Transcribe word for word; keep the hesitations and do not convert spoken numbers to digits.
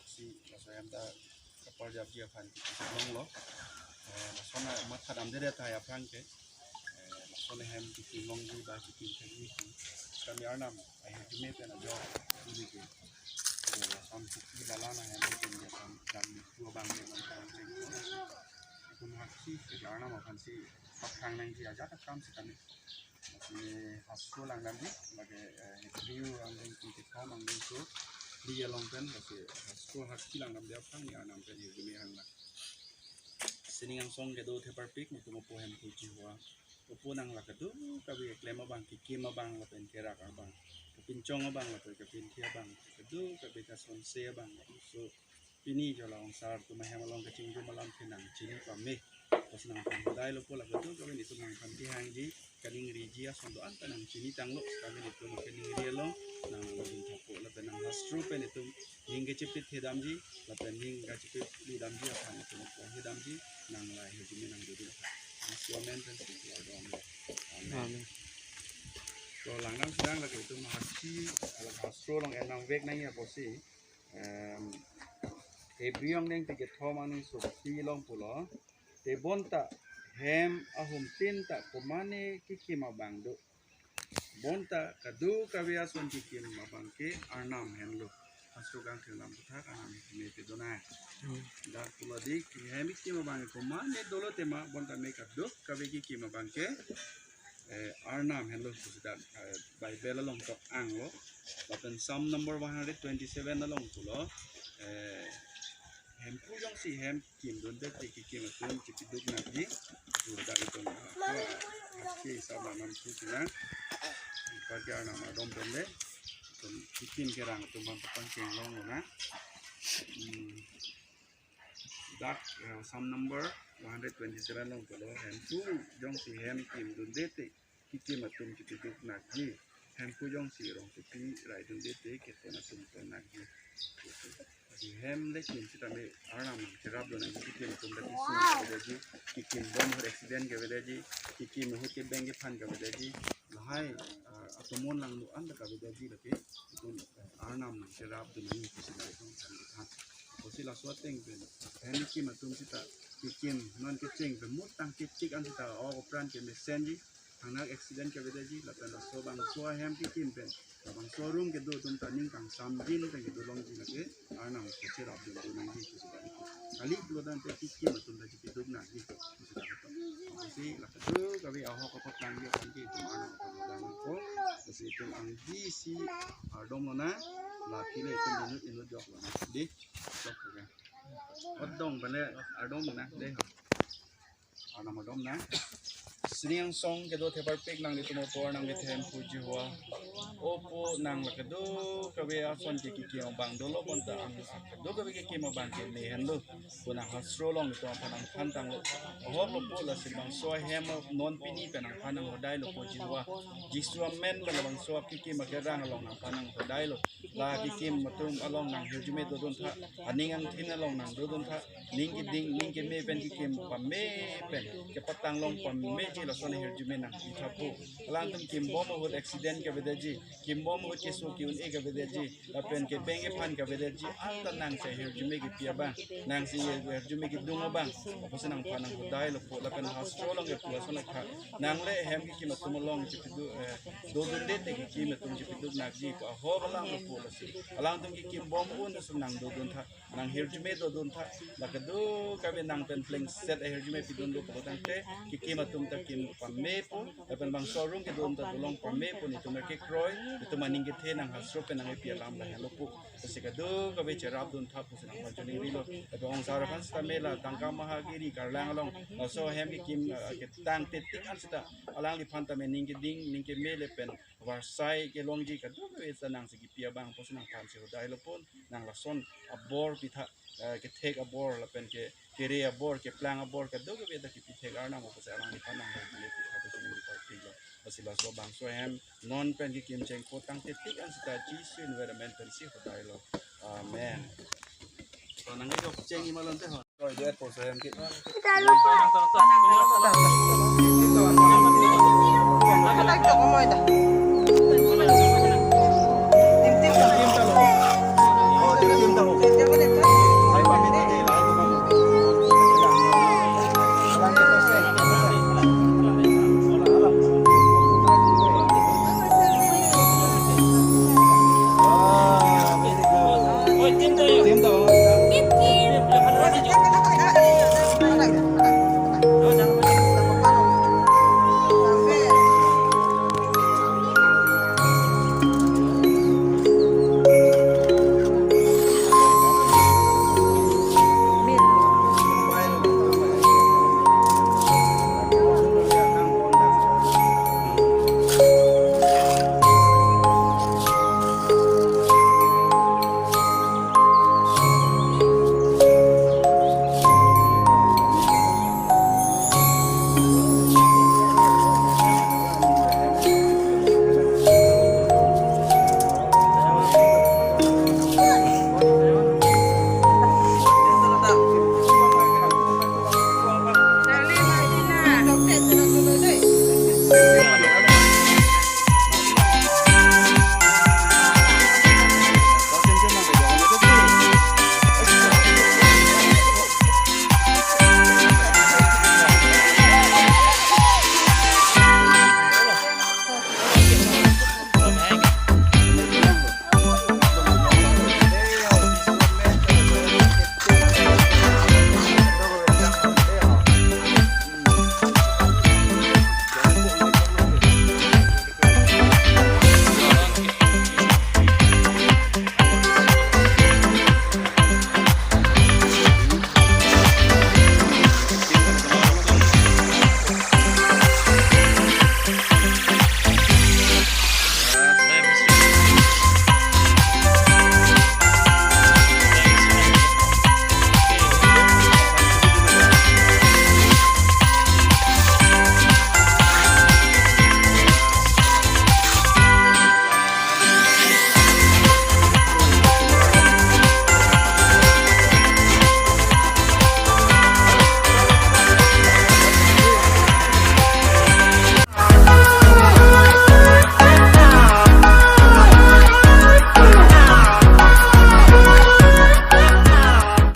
Si laso hem ta kaparjapji aphan kipi longlo. Eh, lason amat thadamde det hai aphrang ke. Eh, lason hem kipi longji ba kipi thekji pu kami Arnam ahirjume pen ajo ili ke. Eh, lason kipi bala na hem kipi dia kan dan itu abang dia kan kan. Itu haksi ke Arnam aphan si pakhang nangji ajat akam si kami. Lasi hastro langdamji, lake, eh, Hebrew angdeng kethom angdengso phli along pen, lasi hastro haksi langdamde aphrang ni Arnam pen hirjume hanglang. Sining angsong kedo theparpik, netum Opo Hemphu Jihua. Opo nang la kadokave keklem abang, kekim abang, lapen kerak abang, kepinchong abang, lapen kepinthi abang, kadokave kasonse abang, so pini jo la ongsar atum ahem along kachingjum alam ke nangchini pame. Pas nangphan hodai lopo la kadokave netum nangphan kehangji, kaningriji ason do-an ta nangchini tanglo, kami netum kaningri along nang login thapo lapen nang hastro pen netum ning kachepit thedamji, lapen ning kachepit lidamji aphan netum kehedamji, nang lahei hirjume nangdodun. Amen. Amen. Amen. So langdam sedang lake itum haksi, lake hastro along en nangvek nangji apotsi, em, Hebrew angdeng kethom angdengso phli along pulo. Te bonta hem ahumtin ta komane kikim abang do. Bonta kadokave ason kikim abang ke Arnam henlo. Hastro kangthir lam puthak Arnam me pedona. Hmm. Dak pulo di hem kikim abang ke komane dolo tema bonta me kadokave kikim abang ke, eh, Arnam henlo pusi dak, eh, Bible along tok anglo. Lapen Psalm number one hundred twenty-seven along pulo, eh, Hemphu jongsi hem kimdunde te kikim atum chipiduk nakji. Pu dak itum, ah, ke sama nam su tina. Pagi Arnam adom pen le. Itum kikim kerang atum bang patang kenglong na. Hmm. Dak, eh, Psalm number one hundred twenty-seven along pulo, Hemphu jongsi hem kimdunde te kikim atum chipiduk nakji. Hemphu jongsi rongsopi raidunde te keton atum ton nakji. Hem le kim sitame Arnam cherapdun nangji, kikim atum ta kisung kaveji, kikim bom ahut accident kaveji, kikim ahut kebeng kephan kaveji. Lahai, ah, atomon langno an ta kaveji lake itum, eh, Arnam nangcherapdun nangji pusi dak itum than than. Pusi laso ateng pen hem kikim atum sita kikim non kecheng pen mut tangkitik an sita ok apran kemesenji. Thangnak accident kaveji, lapen laso bangso ahem kikim pen, labangso arum kedo atum ta ning kangsamjin pen kedo longji lake Arnam kacherapdun do nangji pusi dak itum. Kali pulo tangte kikim atum ta chipiduk nakji pusi dak itum. Pusi la kadokave ahok apot nangji aphan ke itum Arnam aphan dang ko. Pusi itum angji si ardomlonang, la pile itum inut inut joklonang. Di, jok ke. Odong bale ardomlonang, de. Arnam adomnang. Sining angsong kedo theparpik nanglitum apor nangkethe Hemphu Jihua. Opo nang la kadokave ason ke kikim abang dolo bonta ang kadokave kikim abang ke ne henlo. Pu nang hastro along itum aphan nangthan tanglo. Ahok lopo lasi bangso ahem non pini pen nangphan nanghodai lopo Jihua. Jisu amen pen labangso akekim akerang along nangphan nanghodai lo. La kikim atum along nang hirjume dodun tha, aning angthin along nang dodun tha, ning keding, ning keme pen kikim pame pen, kepatang long pameji lason ahirjume nang pitha pu. Alangtum kimbom ahut accident kaveji, kimbom ahut keso ke-un-e kaveji, lapen kebeng kephan kaveji, anta nang si ahirjume kipi abang, nang si ahirjume kedung abang, apotsi nangphan nanghodai lopo, lapen hastro along kepu ason akha, nang le hem kikim atum along chipidu, eh, dodunde te kikim atum chipiduk nakji pu ahok alam lopo lasi. Alangtum kikim bom un ason nang dodun tha, nang hirjume dodun tha, la kadokave nang pen plengset ahirjume pidun do pulo tangte, kikim atum ta kim pamepo, lapen bangso arum kedo atum ta dolong pamepo, netum kekroi, netum aning kethe nang hastro pen nangkepi alam la henlo pu. Pusi kadokave cherapdun tha pusi nangphan choningrilo. Lapen ongsar aphan sitame la Tangka Mahagiri Karlang along, laso hem kikim, eh, ketang tetik an sita, alangliphan tame ning keding, ning keme lapen varsai kelongji kadokave sita nang si kipi abang pusi nangphan si hodai lopo, nang lason abor pitha, eh, kethek abor lapen ke kere abor, keplang abor, kadokave ta kipithek Arnam pusi alangliphan nang hodai pitha pusi nangphan pilo. Lasi laso bangso hem non pen kikim chengpo tang tetik an sita Jisu environment pen si hodailo. Amen. So nang kejok cheng imalon te ho. Oi, dia po so hem ke.